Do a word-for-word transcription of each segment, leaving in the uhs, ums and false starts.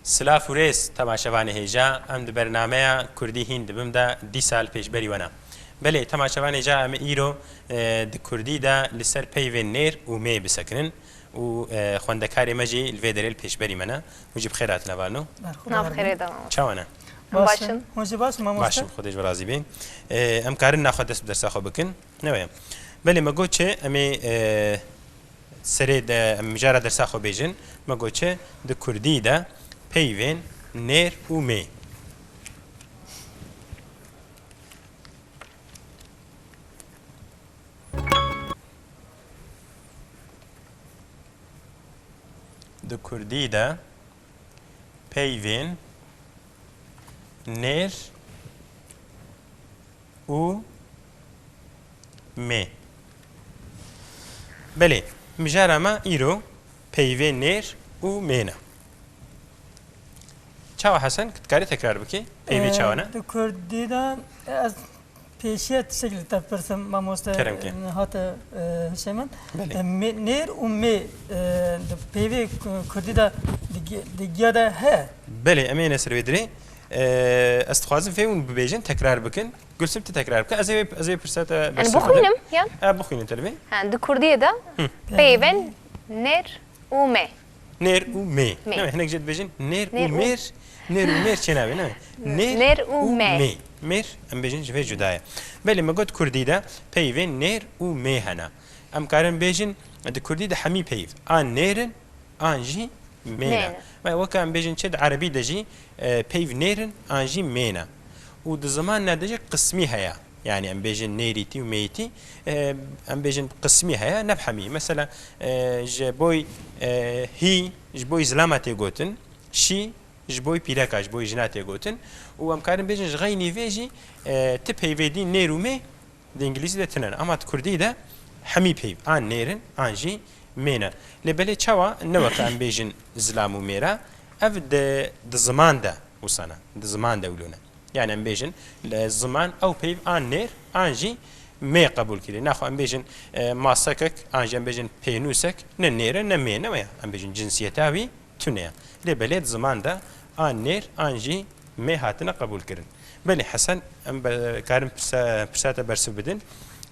Silav û rêz temaşevanê hêja, em di bernameya Kurdî hîn dibim de dîsa li pêşberî we ne. Belê, temaşevanê hêja, em ê îro, e, di Kurdî de li ser peyvên nêr û mê bisekinin û, e, xwendekarê me jî li vê derê li pêşberî me ne. Hûn jî bi xêr hatine, Valno. Nav xêrê de, mamoste. Çawa ne? Baş in. Hûn jî baş in, mamoste? Baş im, Xwedê ji we razî bê. E, em karin naxwe dest bi dersa xwe bikin. Ne weye. Belê, me got çi, em ê, e, serê de, em mijara dersa xwe bêjin. Me got çi, di Kurdî de peyvên nêr û mê. Di Kurdî de peyvên nêr û mê. Belê, mijara me îro peyvê nêr û mê ne. Çawa Hesen, dikarî tekrar bikî? Peyvê Ee, çawa ne? Di Kurdî de ez pêşiya tiştek li te pirsim, mamoste, Kerem ke. e, hate, e, hişê min. Belê. E, mê-, nêr û mê, e, di peyvê Ku-, Kurdî de di gi-, di giya de heye? Belê, em ê ne ser vê dirê. E, ez dixwazim vê hûn bibêjin, tekrar bikin. Gulsim, tu tekrar bike. Ez ê, ez ê pirsa te Yani bersiv bidim. Bixwînim, yan? E, bixwînin te li vê. Ha, di Kurdiyê de Hı. peyvên nêr û mê. Nêr û mê. Mê. Ne, hinek jê dibêjin nêr û Nêr û mêr. Nêr û mêr çê nabê, ne? Nêr Nêr û û mê. mê. Mêr, em bêjin ji vê cuda ye. Belê, me got Kurdî de peyvên nêr û mê hene. Em karin bêjin, di Kurdî de hemî peyv an nêr in, an jî mê ne. Mê ne. Me weke em bêjin çi di erebî de jî, e, peyv nêr in, an jî mê ne. Û di ziman ne de jî qismî heye. Yani em bêjin nêrîtî û mêyîtî, e, em bêjin qismî heye, ne bi hemî. Mesela, e, ji boy, e, hî, ji boy zilama tê gotin, şî, ji boy pîreka, ji boy jina tê gotin. Û em karin bêjin ji xeynî vê jî, e, ti peyvê dî nêr û mê di îngilîzî de tune ne. Ama di kurdî de hemî peyv an nêr in, an jî mê ne. Lê belê çawa ne weke em bêjin zilam û mêra, ev di, di ziman de wisa ne, di ziman de wilo ne. Yani em bêjin, li ziman ew peyv an nêr, an jî mê qebûl kirî. Naxwe em bêjin, e, masekek, an jî em bêjin pênûsek, ne nêr e, ne mê ne, weya. Em bêjin cinsiyeta wî tune ye. Lê belê di ziman de an nêr, an jî mê hatine qebûl kirin. Belê, Hesen, em be-, karin pirsa, pirsa te bersiv bidin.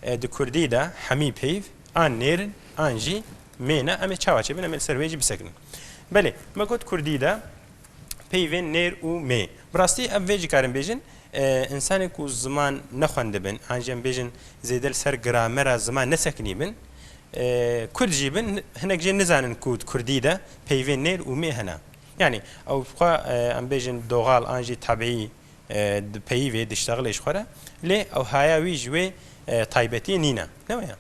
E, di kurdî de hemî peyv an nêr in, an jî mê ne. Em ê çawa çêbin, em ê li ser wê jî bisekinin. Belê, me got kurdî de peyvên nêr û mê. Bi rastî ev vê jî karin bêjin, e, însanên ku ziman nexwendibin, an jî em bêjin zêde li ser gramera ziman nesekinîbin, e, kurd jî bin, hinek jê nizanin ku di kurdî de peyvên nêr û mê hene. Yani ew xwe, e, em bêjin doğal an jî tabiî, e, dipeyivê, diştexilê ji xwe re, lê ew haya wî ji wê, e, taybetiyê nîne. Ne weye?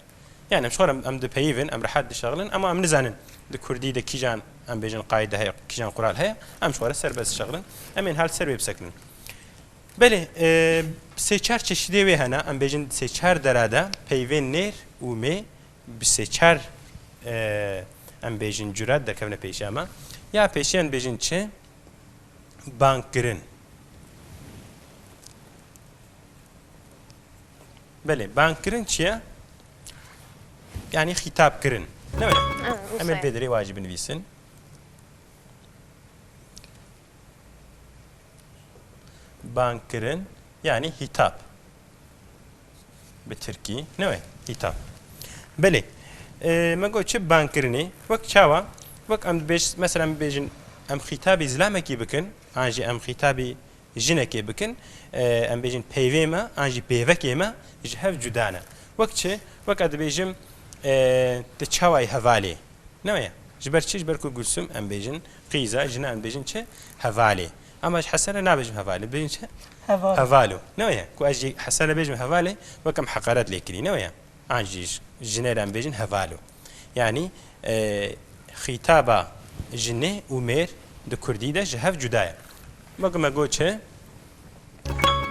Yani em ji xwe re em, em dipeyivin, em rehat dişexilin, ama em nizanin di kurdî de kîjan, em bêjin, qaîde heye, kîjan qural heye, em ji xwe re serbest dişexilin. Em ên hal ser wê bisekinin. Belê, e, sê çar çeşidê wê hene, em bêjin sê çar dera de peyvên nêr û mê bi sê çar, e, em bêjin curat derkevine pêşiya me. Ya pêşiyan bêjin çi? Bangkirin. Belê, bangkirin çi ye? Yani xîtab kirin. Ne weye? Ha, Em ê Rûsya. Vê derê wajî binivîsin. Bangkirin, yani hitap. Bi tirkî, ne weye? Hitap. Belê. E, me got çi bangkirinê? Wek çawa? Wek em dibêj-, mesela em bêjin, em xîtabî zilamekî bikin, an jî em xîtabî jinekê bikin, e, em bêjin peyvê me, an jî pêvekê me ji hev cuda ne. Wek çi? Wek ez dibêjim, e, tu çawa yî hevalê? Ne weye? Ji ber çi? Ji ber ku Gulsum em bêjin qîza, jina em bêjin çi? Hevalê. Ama ji Hesene nabêjim hevalê, bêjin çi? Heval. Hevalo. Ne weye? Ku ez jî Hesene bêjim hevalê, wek em heqaret lê kirî, ne weye? An jî ji-, jinê re em bêjin hevalo. Yanî, e, xîtaba jinê û mêr di kurdî de ji hev cuda ye. Wek me got çi?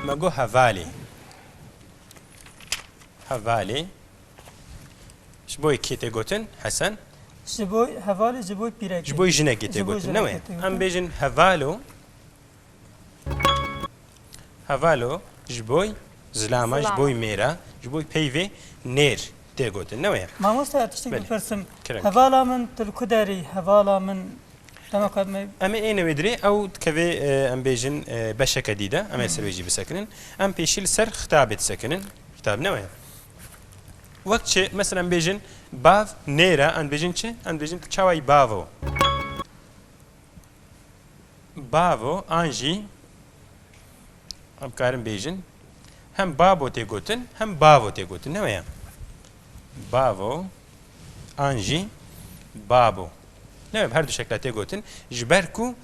Me got hevalê. Hevalê. Ji bo kê tê gotin, Hesen? Ji bo hevalê, ji bo pîrekê. Ji bo jinekê tê gotin, ne weye? Ji bo jinekê tê gotin. Em bêjin hevalo. Hevalo ji bo zilama, ji bo mêra, ji bo peyvê nêr tê gotin, ne weye? Mamoste, tiştek bipirsim. Belê. Kerem. Hevala min, tu li ku derî? Hevala min. Dema ku me Em ê êne wê dirê, ew dikeve, e, em bêjin, e, beşeke dî de, em ê ser wê jî bisekinin. Em pêşî li ser xitabê disekinin. Xitab ne weye? Wek çi? Mesela em bêjin, bav nêr e, em bêjin çi? Em bêjin tu çawa yî bavo? Bavo, an jî em karin bêjin, hem babo tê gotin, hem bavo tê gotin. Ne weye? Bavo, an jî babo. Ne weye? Bi her du şekla tê gotin. Ji ber ku,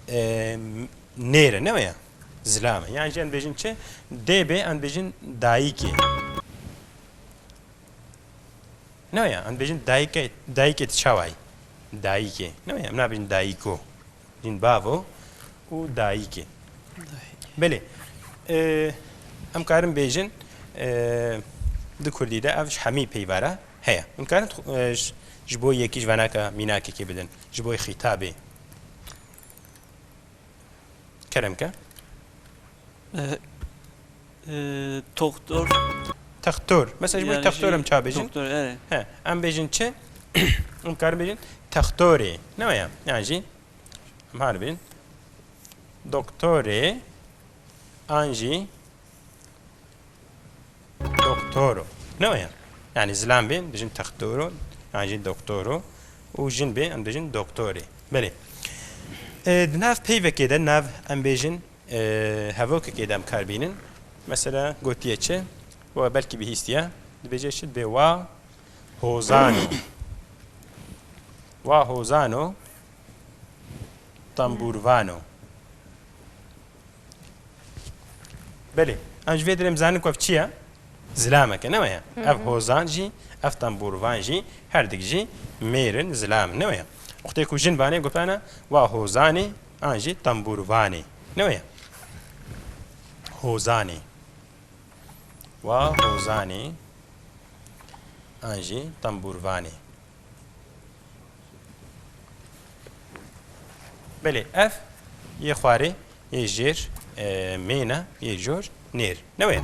e, nêr e, ne weye? Zilam e. Yan jî em bêjin çi? Dê bê, em bêjin dayikê. Ne ya, em dibêjin dayike, dayikê tu çawa yî? Dayikê. Ne ya, em nabêjin dayiko. Jin bavo û dayikê. Belê. Ee, em karin bêjin, ee, di kurdî de ev ji hemî peyvara heye. Em karin, ee, ji, ji bo yekî ji vanaka mînakekê bidin. Ji bo xîtabê. Kerem ke. Ee, ee, doktor. Textor. Mesela ji bo Yani textor em şey, ça bêjin? Doktor, evet. He, em bêjin çi? Em karin bêjin textorê. Ne ya? Yani jî em har bêjin doktorê an jî Doktoro. Ne o ya? Yani zilam bên, dijin textoro, yani jî doktoro. Û jin bên, em dijin doktorê. Belê. E, di nav peyvekê de, nav em bêjin, e, hevokekê de em kar bînin. Mesela gotiye çi? We belkî bihîstiye. Dibêje çi? Dibê wa hozano. Wa hozano, tambûrvano. Belê. Em ji vê derê em zanin ku ev çi ye? Zilameke, ne weye? Hı hı. Ev hozan jî, ev tembûrvan jî, her dik jî mêr in, zilam in, ne weye? Wextê ku jin banê gotana, wa hozanê, an jî tembûrvanê. Ne weye? Hozanê. Wa hozanê, an jî tembûrvanê. Belê, ev yê xwarê, yê jêr, e, mêna, yê jor, nêr. Ne wê?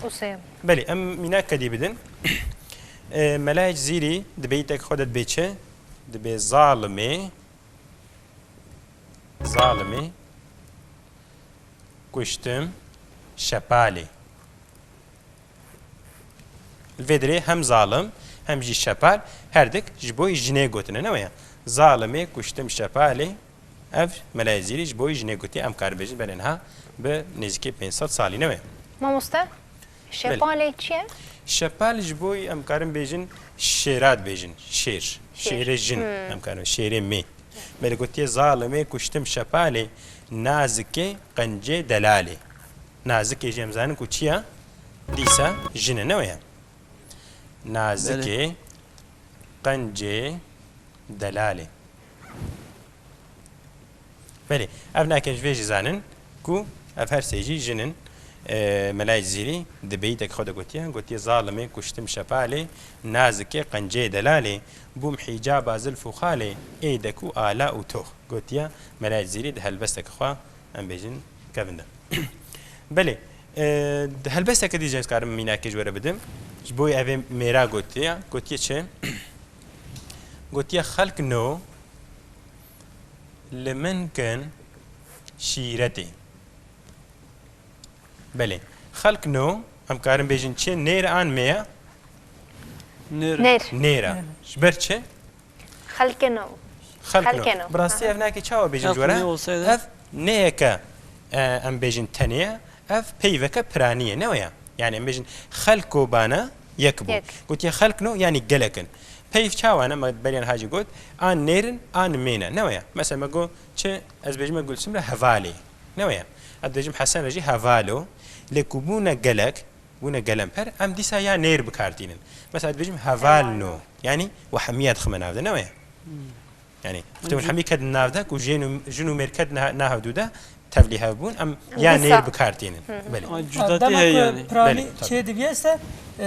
Û sê. Belê, em mînak kedî bidin. E, Melayê Cizîrî di beytek xwe de dibê çi? Dibê zalimê, zalimê, kuştim, şepalê. Li vê derê hem zalim, hem jî şepal, her dik ji bo jinê gotine, ne weye? Zalimê kuştim şepalê, ev Melayê Cizîrî ji bo jinê gotiye, em karin bêjin berê niha bi nêzîkî pênc sed salî, ne weye? Mamoste, şepalê çi ye? Şepal ji bo em karin bêjin şêra dibêjin, şêr. Şêr. Şêrê jin, Hmm. em karin, şêrê mê. Belê gotiye zalimê kuştim şepalê, nazikê qencê delalê. Nazikê jî em zanin ku çi ye? Dîsa jin e, ne weye? Nazikê Belê. qencê delalê. Belê, ev nake ji vê jî zanin ku ev her sê jî jin in. E, Melayê Cizîrî di beytek xwe de gotiye, gotiye, zalimê kuştim şepalê, nazikê qencê delalê, bûm hîcaba zilf û xalê, ê dek û ala û tox. Gotiye Melayê Cizîrî di helbesteke xwe, em bêjin, kevin de. Belê, e, di helbesteke dî jî ez karim mînakê ji we re bidim. Ji bo evê mêra gotiye, gotiye çi? Gotiye, xelk no li min kin şîretê. Belê. Xelk no, em karin bêjin çi? Nêr an mê ye? Nêr. Nêr. Nêr e. Nêr. Ji ber çi? Xelkê no. Xelk no. Xelkê no. Bi rastî Aha. ev nake çawa bêjin Ev ji we re? ne olsaydı? Ev neyeke, e, em bêjin tenê ye. Ev peyveke piranî ye. Ne weye? Yani em bêjin xelko bana yek bû. Yek. Gotiye xelk no, yani gelek in. Peyv çawa ne? Me beriyan hacî got, an nêr in, an mê ne. Ne weye? Mesela me got çi? Ez bêjim me Gulsum re hevalê. Ne weye? Ez dibêjim Hesen re jî hevalo. Lê ku bûne gelek, bûne gelemper, em dîsa ya nêr bi kar tînin. Mesela dibêjim hevalno. Hevalno. Yani we hemiya dixime nav de, ne weye? Hmm. Yani, wextê hûn hemî kedin nav de, ku jin û, jin û mêr kedin ha-, nav dû de, tevlî hev bûn, em ya Dîsa. nêr bi kar tînin. Hı hı. Belê. Ay, cuda Dema tê ku yani. piranî Belê, tabii. çê diviyeste, e,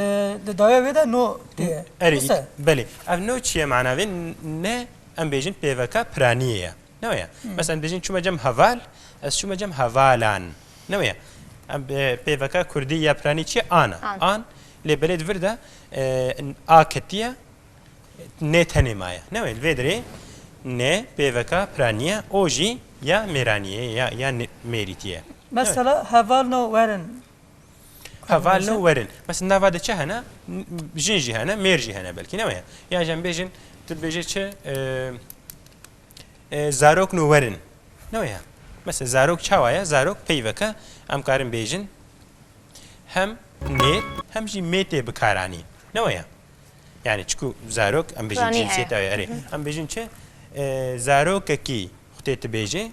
di dawê wê de no tê. Erê, Wisa. belê. Ev no çi ye mana vê? Ne, em bêjin pêveka piraniyê ye. Ne weye? Hı. Mesela, em bêjin çûme cem heval, ez çûme cem hevalan. Ne weye? Em, e, pêveka kurdî ya piranî çi ye? An e. An. An. Lê belê di vir de, e, a ketiye, nê tenê maye. Ne wê, li vê derê N pêveka piranî ye, O jî ya mêranî ye, ya, ya ne-, mêrîtî ye. Mesela hevalno werin. Hevalno werin. Mesela nava de çi hene? N-, jin jî hene, mêr jî hene belkî, ne weye? Ya jî em bêjin, tu dibêje çi? E, e, zarokno werin. Ne weye? Mesela zarok çawa ye? Zarok peyveke em karin bêjin hem nêr hem jî mê tê bikaranîn. Ne weye? Yani çiku zarok, em bêjin cinsiyet ew, erê. Em bêjin çi? E, zarokekî xutê tu bêjê,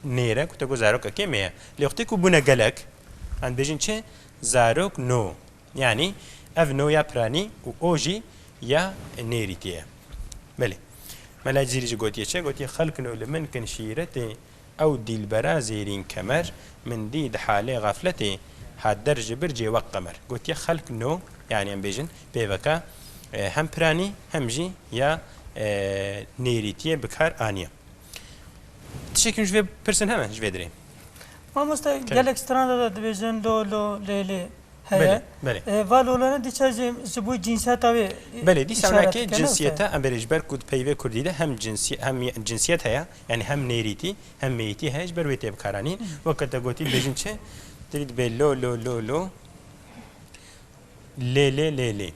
nêr e, ku te got zarokekê mê ye. Lê wextê ku bûne gelek, em dibêjin çi? Zarok no. Yanî ev no ya piranî û o jî ya nêrîtî ye. Belê. Mela Cizîrî jî gotiye çi? Gotiye xelkno li min kin şîretê, ew dîlbera zêrîn kemer, min dî di halê xafletê, hat der ji bircê wek qemer. Gotiye xelkno, yanî em bêjin pêveka, e, hem piranî hem jî ya, e, nêrîtiyê bi kar aniye. Tiştekî ji vê pirsin hene ji vê dirê? Mamoste, gelek strana de dibêjin lo, lo, lê, lê heye. Belê, belê. E, va lolane dîsa jî ji bo cinsiyeta wê, e, Belê, dîsa işaret weke dike, ne cinsiyeta, wisa? Em berê ji ber ku di peyvê kurdî de hem cinsi-, hem ye-, cinsiyet heye, yani hem nêrîtî, hem mêyîtî heye, ji ber wê tê bikaranîn. Weke te gotî dibêjin çi? Tirî dibê lo, lo, lo, lo. Lê, lê, lê, lê.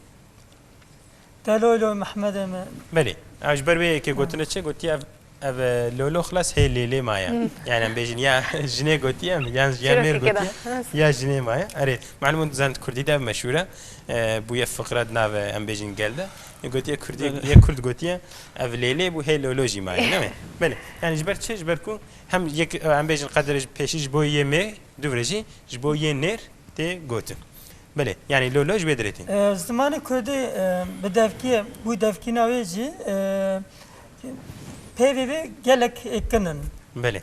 Te lo, lo, Mehmedê me. Belê. Ew ji ber wê yekê gotine çi? Gotiye ev, ev, e, lo, lo xilas hê lê, lê maye. Yani em bêjin ya jinê gotiye, yan, ya mêr gotiye, ya jinê maye. Erê, malum zanin kurdî de ev meşhûr e. E, bûye fiqre di nav, e, em bêjin gel de. E, gotiye kurdî, yek kurd gotiye, ev lê, lê bû hê lo, lo jî maye. Ne mi? Belê. Yani ji ber çi? Ji ber ku hem yek, e, em bêjin qedirê pêşî ji bo yê mê, dûvre jî ji bo yê nêr tê gotin. Belê, yani lo, lo ji wê dirê tê. E, zimanê kurdî, e, bi devkî ye, bû devkîna wê jî, e, peyvê wê gelek, e, kin in. Belê.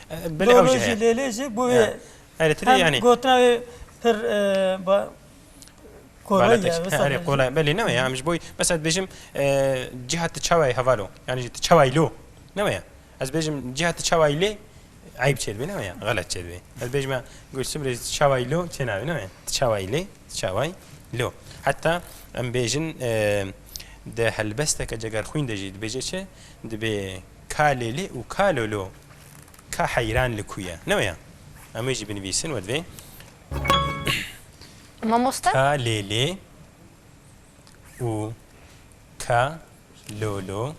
E, belê, ew jî heye. Lê, lê jî bû wê. Erê, tirê hem yani gotina wê pir, e, ba-, kolay ye, wisa erê, kolay, belê ne ye, em ji bo, mesela dibêjim, e, ciha tu çawa yî hevalo, yani tu çawa yî lo, ne ye? Ez bêjim, ciha tu çawa yî lê, eyb çêdibe, ne ya? Xelet çêdibe. Ez bêjim ya, Gulsum rê tu çawa yî lo, çênabe, ne ya? Tu çawa yî lê, tu çawa yî lo. Heta em bêjin, e, di helbesteke Cegerxwîn de jî dibêje çi? Dibê ka lê lê û ka lo lo, ka heyran li ku ye. Ne ya? Em wê jî binivîsin, we divê. Mamoste? Ka lê lê û ka lo lo.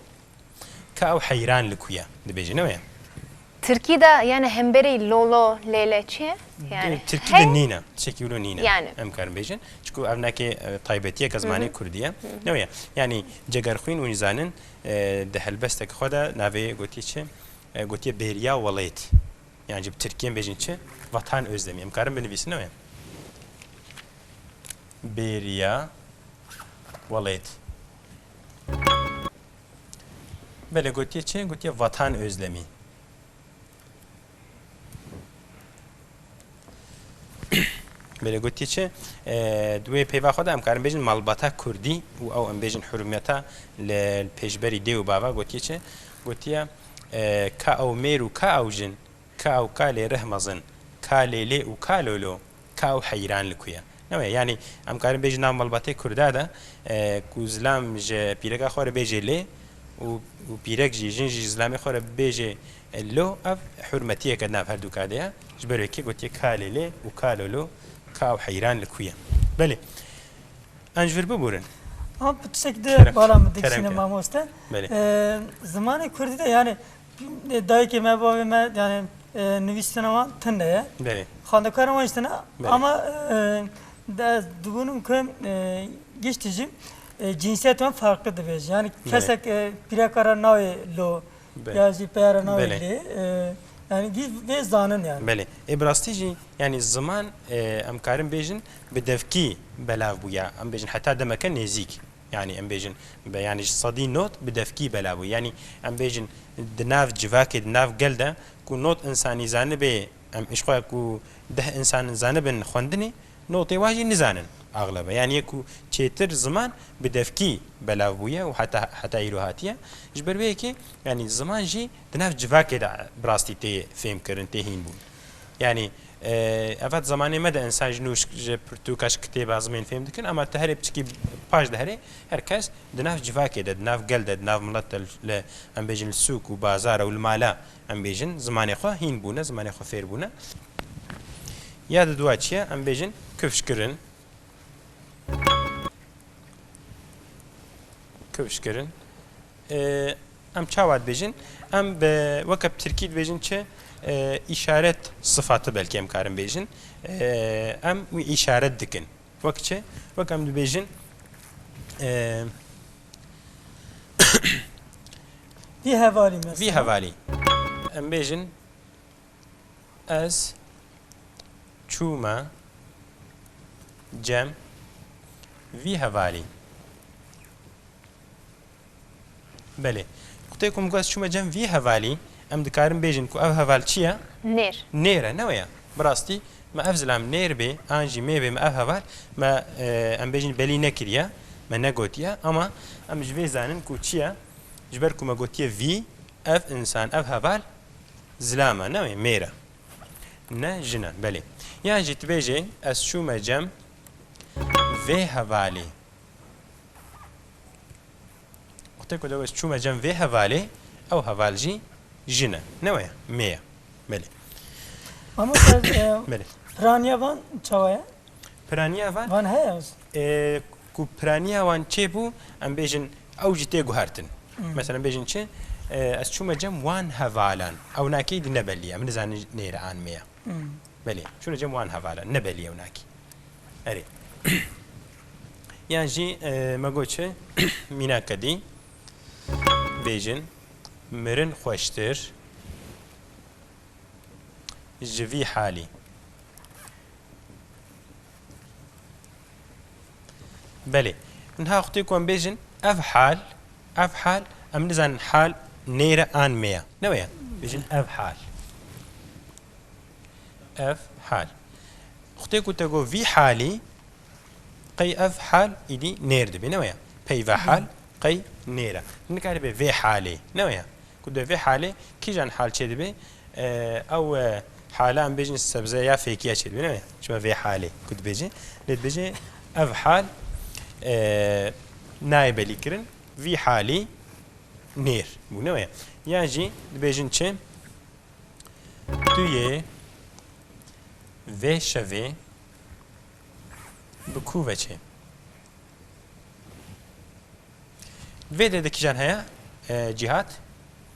Ka ew heyran li ku ye, dibêje, ne wê? Tirkî de, yani, hemberî lolo, lêle çi ye? Yani, Tirkî de nîne, tiştekî wilo nîne. Yani. Em karin bêjin. Çiku ev neke, e, taybetiyeke zimanê kurdî ye. Ne wê? Yani, Cegerxwîn hûn jî zanin, e, di helbestek xwe de navê gotiye çi? E, gotiye bêriya welêt. Yani, ji bi tirkî em bêjin çi? Vatan özlemi. Em karin binivîsin, ne wê? Bêriya welêt. Belê, gotiye çi? Gotiye vatan özlemi. Belê, gotiye çi? E, di wê peyva xwe de em karin bêjin malbata kurdî û ew em bêjin hurmeta li pêşberî dê û bava gotiye çi? Gotiye, e, ka ew mêr û ka ew jin, ka ew ka lê rih mezin, ka lê lê û ka lo lo, ka ew heyran li ku ye. Ne wê, yani em karin bêjin nav malbatê kurda de, e, ku zilam ji pîreka xwe re bêje lê û, û pîrek jî, jin jî zilamê xwe re bêje, e, lo, ev hurmetiyeke di nav her du ka de ye. Ji ber wê kê gotiye ka lê lê û ka lo lo, ka ew heyran li ku ye. Belê. Em ji vir biborin. Ama bi tiştek di bala min dikişîne mamoste. Belê. Ee, zimanê kurdî de yani, e, dayikê me, bavê me yani, e, nivîstina wan tune ye. Belê. Xwendekara wan jî tune. Belê. Ama, e, de, dibûnim ku, e, giştî jî, e, cinsiyet wan farklı dibêje. Yani kesek, e, pîreka re nayê lo, Belê. Ya jî peyara nayê lê, e, yani gî vê zanin yani. Belê. Ê bi rastî jî, yani ziman, e, em karin bêjin bi devkî belav bû ya. Em bêjin heta demeke nêzîk. Yani em bêjin be, yani ji sedî not bi devkî belav bû. Yani em bêjin di nav civakê, di nav gel de ku not insanî zanibe, em ji xwe ku deh insan zanibin xwendinê, notê wan jî nizanin axlebe. Yani yê ku çêtir ziman bi devkî belav bûye û heta, heta îro hatiye. Ji ber wê yekê, yani ziman jî di nav civakê de bi rastî tê fêmkirin, tê hînbûn. Yani E, evet, zemanê me de insan ji nû ji pirtûka, ji kitêba zimên fêm dikin, ama tu herê piçikî paş de herê, her kes di nav civakê de, di nav gel de, di nav milet de, li, em bêjin li sûk û bazara û li mala, em bêjin zimanê xwe hîn bûne, zimanê xwe fêr bûne. Ya di dua çi ye? Em bêjin kifş kirin. Kifş kirin. E, em çawa dibêjin? Em bi, weke bi tirkî dibêjin çi? E, îşaret sıfatı belkî em karin bêjin. E, em wî îşaret dikin. Wek çi? Wek em dibêjin, e, Vî hevalî mesela. Vî hevalî. Em bêjin, ez çûme cem vî hevalî. Belê. Wextê ku min got ez çûme cem vî hevalî, em dikarin bêjin ku ev heval çi ye? Nêr. Nêr e, ne wê ye? Bi rastî me ev zilam nêr bê, an jî mê bê me ev heval, me, e, em bêjin belî nekiriye, me negotiye, ama em ji vê zanin ku çi ye? Ji ber ku me gotiye vî, ev însan, ev heval zilam e, ne wê? Mêr e. Ne jin e, belê. Yan jî tu bêjê, ez çûme cem vê hevalê. Wextê ku de ez çûme cem vê hevalê, ew heval jî jin e. Ne wê ye? Mê ye. Belê. Mamoste, e, Belê. Piraniya van çawa ye? Piraniya van? Van heye? E, ku piraniya wan çêbû, em bêjin, ew jî tê guhertin. Hmm. Mesela bêjin çi? E, ez çûme cem wan hevalan. Ew nakê dî ne belî ye. Min nizanin nêr e an mê ye. Hmm. Belê. Çûne cem wan hevalan. Ne belî ye ew nakê. Erê. Yan jî, e, me got çi? Mînaka dî. Bêjin, mirin xweştir ji vî halî. Belê. Niha wextê ku em bêjin, ev hal, ev hal, em nizanin hal nêr e an mê ye. Ne wê ye? Bêjin ev hal. Ev hal. Wextê ku te got vî halî, qey ev hal îdî nêr dibe, ne wê ye? Peyva hal qey nêr e. Nikare be vê halê, ne wê ye? Ku de vê halê, kîjan hal çê dibe? E, ew, e, hala em bêjin sebze ya fêkiya çê dibe, ne wê ye? Çima vê halê ku dibêjin? Lê dibêjin ev hal, e, nayê belî kirin, vî halî nêr bû, ne wê ye? Yan jî dibêjin çi? Tu yê vê şevê bi ku ve çê? Vê derê de kîjan heye, e, Cîhat?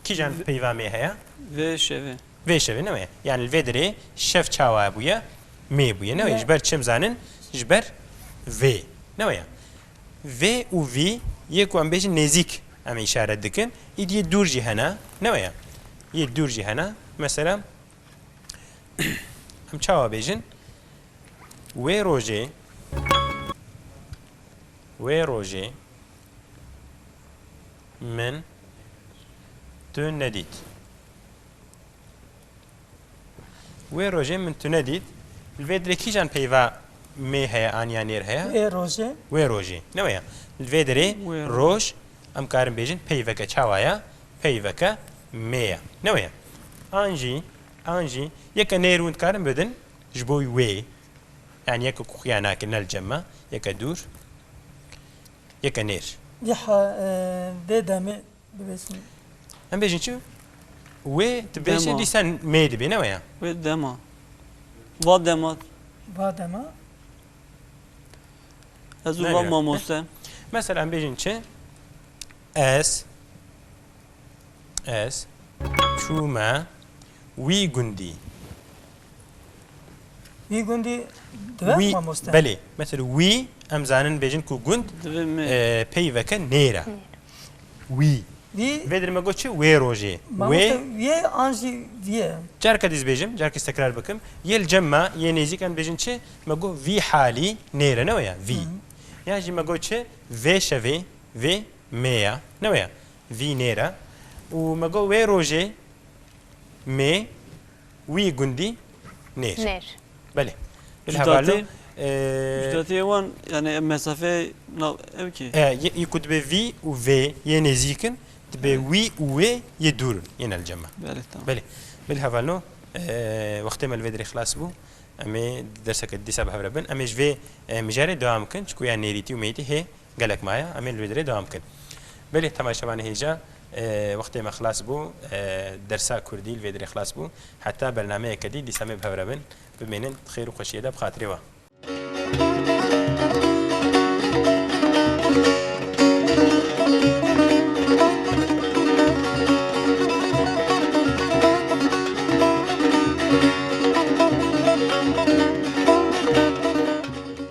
Kîjan peyva mê heye? Vê şevê. Vê şevê, ne wê ye? Yani li vê derê şev çawa bûye? Mê bûye, ne wê ye? Ne. Ji ber çi em zanin? Ji ber vê, ne wê ye? Vê û vî yê ku em bêjin nêzîk em îşaret dikin, îdî yê dûr jî hene, ne wê ye? Yê dûr jî hene. Mesela, em çawa bêjin? Wê rojê, wê rojê min tu nedît. Wê rojê min tu nedît. Li vê derê kîjan peyva mê heye an ya nêr heye? Wê rojê. Wê rojê. Ne wê ye? Li vê derê Wê roj. Roj, em karin bêjin peyveke çawa ye? Peyveke mê ye. Ne wê ye? An jî, an jî yeke nêr hûn dikarin bidin ji bo wê. Yani yeke ku xuya nake, ne li cem me, yeke dûr, yeke nêr. Vî ha, e, vê demê. Dibêjin. Em bêjin çi? Wê dibêje Dema. Dîsa mê dibê, ne wê ya? Wê dema. Va dema. Va dema. Ez û Ne va diyor? Mamoste. Mesela em bêjin çi? Ez, ez çûme wî gundî. Wî gundî dibe Wî, mamoste? Belê. Mesela wî, em zanin bêjin ku gund, Dibe me. E, peyveke nêr e. Wî. Vî Vê derê me got çi? Wê rojê. Mamoste, Wê. Wê an jî vî ye? Carka dîz bêjim, carka dîz tekrar bikim. Yê li cem me, yê nêzîk em bêjin çi? Me got vî halî nêr e, ne wê ya? Vî. Hı hı. Yan jî me got çi? Vê şevê, vê mê ya. Ne wê ya? Vî nêr e. Û me got wê rojê, mê, wî gundî nêr. Nêr. Belê. Bil Cudatê, hevalno, e, cudatê wan, yani mesafeyê nav ev kî? E, yê, yê ku dibe vî û vê yê nêzîk in, dibe Evet. wî û wê yê dûr in, yên el cem me. Belê, tamam. Belê. Bil hevalno, e, wextê me li vê derê xilas bû. Em ê derseke dîsa bi hev re bin. Em ê ji vê, e, mijarê dewam bikin, çiku ya nêrîtî û meyîtî hê gelek maye. Em ê li vê derê dewam bikin. Belê temaşevanê hêja, e, wextê me xilas bû, e, dersa kurdî li vê derê xilas bû. Heta bernameyeke dî, dîsa em ê bi hev re bin. Bimînin, xêr û xweşiyê de bi xatirê we.